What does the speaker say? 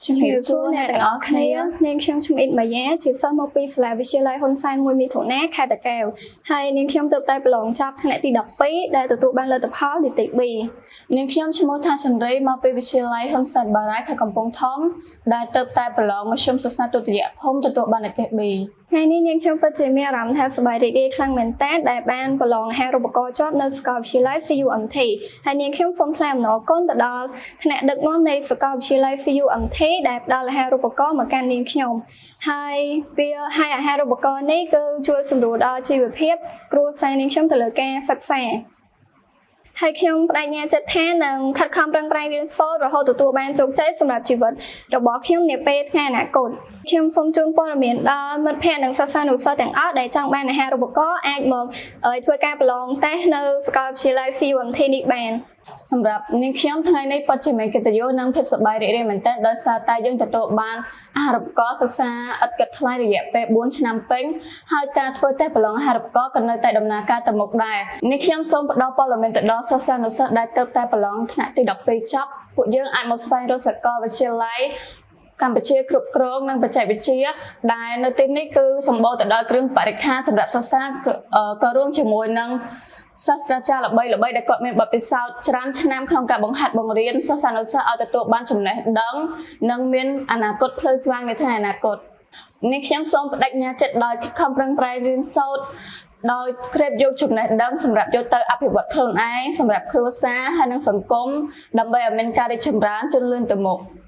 ជំរាបសួរអ្នកទាំងអស់គ្នានាងខ្ញុំឈ្មោះអ៊ីតម៉ាយ៉ាជាសិស្សមកពីសាលាវិទ្យាល័យហ៊ុនសែនមួយមិថុនាខេត្តតាកែវហើយនាងខ្ញុំទើបតែប្រឡងចប់ថ្នាក់ទី12ដែលទទួលបានលទ្ធផលនីតិ B។ នាងខ្ញុំឈ្មោះថាចន្ទ្រីមកពីវិទ្យាល័យហ៊ុនសែនបារាយខេត្តកំពង់ធំដែលទើបតែប្រឡងមធ្យមសិក្សាទុតិយភូមិទទួលបាននិទ្ទេស B។ ថ្ងៃនេះនាងខ្ញុំពិតជាមានអារម្មណ៍ថាសប្បាយរីករាយខ្លាំងមែនទែនដែលបានប្រឡងអាហារូបករណ៍ជាប់នៅសាកលវិទ្យាល័យ CUMT ហើយនាងខ្ញុំសូមថ្លែងអំណរគុណទៅដល់ថ្នាក់ដឹកនាំនៃសាកលវិទ្យាល័យ CUMT ដែលផ្ដល់អាហារូបករណ៍មកកាន់នាងខ្ញុំហើយវាហើយអាហារូបករណ៍នេះគឺជួយសម្រួលដល់ជីវភាពគ្រួសារនាងខ្ញុំទៅលើការសិក្សាហើយខ្ញុំប្តេជ្ញាចិត្តថានឹងខិតខំប្រឹងប្រែងរៀនសូត្ររហូតទទួលបានជោគជ័យសម្រាប់ជីវិតរបស់ខ្ញុំនាពេលថ្ងៃអនាគតខ្ញុំសូមជូនព័ត៌មានដល់មិត្តភ័ក្តិនិងសិស្សានុសិស្សទាំងអស់ដែលចង់បានអាហារូបករណ៍អាចមកធ្វើការប្រឡងតេស្តនៅសាកលវិទ្យាល័យ CUMT នេះបាន។ សម្រាប់នាងខ្ញុំថ្ងៃនេះពិតជាមានកិត្តិយសនិងភាពសប្បាយរីករាយមែនទែនដោយសារតែយើងទទួលបានអាហារូបករណ៍សិក្សាឥតគិតថ្លៃរយៈពេល4ឆ្នាំពេញហើយការធ្វើតេស្តប្រឡងអាហារូបករណ៍ក៏នៅតែដំណើរការទៅមុខដែរនាងខ្ញុំសូមផ្ដល់ព័ត៌មានទៅដល់សិស្សានុសិស្សដែលទើបតែប្រឡងថ្នាក់ទី12ចប់ពួកយើងអាចមកស្វែងរកសាកលវិទ្យាល័យកម្ពុជាគ្រប់គ្រងនិងបច្ចេកវិទ្យាដែលនៅទីនេះគឺសម្បូរទៅដោយគ្រឿងបរិក្ខារសម្រាប់សិក្សាក៏រួមជាមួយនឹងសាស្ត្រាចារ្យល្បីៗដែលគាត់មានបទពិសោធន៍ច្រើនឆ្នាំក្នុងការបង្ហាត់បង្រៀនសិស្សានុសិស្សឲ្យទទួលបានចំណេះដឹងនិងមានអនាគតភ្លឺស្វាងនៅថ្ងៃអនាគតនេះខ្ញុំសូមប្តេជ្ញាចិត្តដោយខិតខំប្រឹងប្រែងរៀនសូត្រដោយក្រេបយកចំណេះដឹងសម្រាប់យកទៅអភិវឌ្ឍខ្លួនឯងសម្រាប់គ្រួសារហើយនិងសង្គមដើម្បីឲ្យមានការរីកចម្រើនជឿនលឿនទៅមុខ។